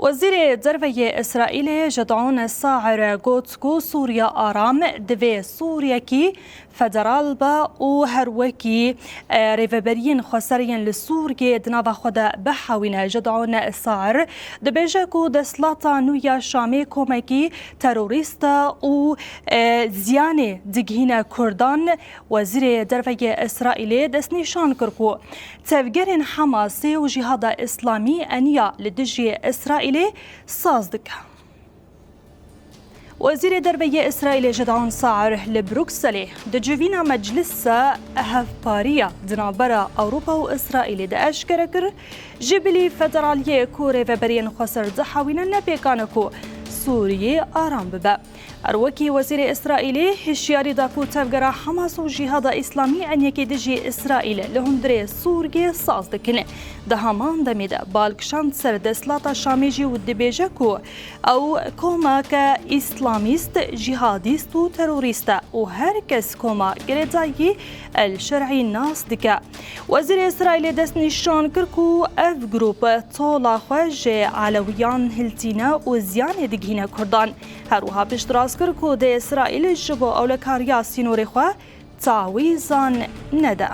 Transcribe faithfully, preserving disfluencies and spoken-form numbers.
Wezîrê Derve yê Îsraîlê Jidon Sair got ku Sûriya aram divê Sûriyekî federal be û her wekî, e, rêveberiyên xweser yên li Sûriyê di nava xwe de bihewîne. Jidon Sair dibêje ku desthilata nû ya Şamê komekî terorîst e û, e, ziyanê digihîne Kurdan. Wezîrê Derve yê Îsraîlê destnîşan kir ku tevgerên Hamasê û Cîhada Îslamî eniya li dijî Îsraîlê saz dike. Wezîrê Derve yê Îsraîlê Jidon Sair li Brukselê di civîna Meclisa Hevpariya di navbera Ewropa û Îsraîlê de eşkere kir, ji bilî federaliyê ku rêveberiyên xweser dihewîne ne pêkan e ku Sûriyê aram bibe. Her wekî Wezîrê Îsraîlê hişyarî da ku tevgera Hamas û Cîhada Îslamî en yekê dijî Îsraîl li hundirê Sûriyê saz dikin. Di heman demê de bal kişand ser desthilata Şamê jî û dibêje ku ew komeke îslamîst, cîhadîst û terorîst e û her kes koma girêdayî El Şerî nas dike. Wezîrê Îsraîlê destnîşan kir ku ev grûp tola xwe ji Elewiyan hiltîne û ziyanê digihîne Kurdan. Her wiha piştrast kir ku dê Îsraîl ji bo ewlekariya sînorê xwe tawîzan nede.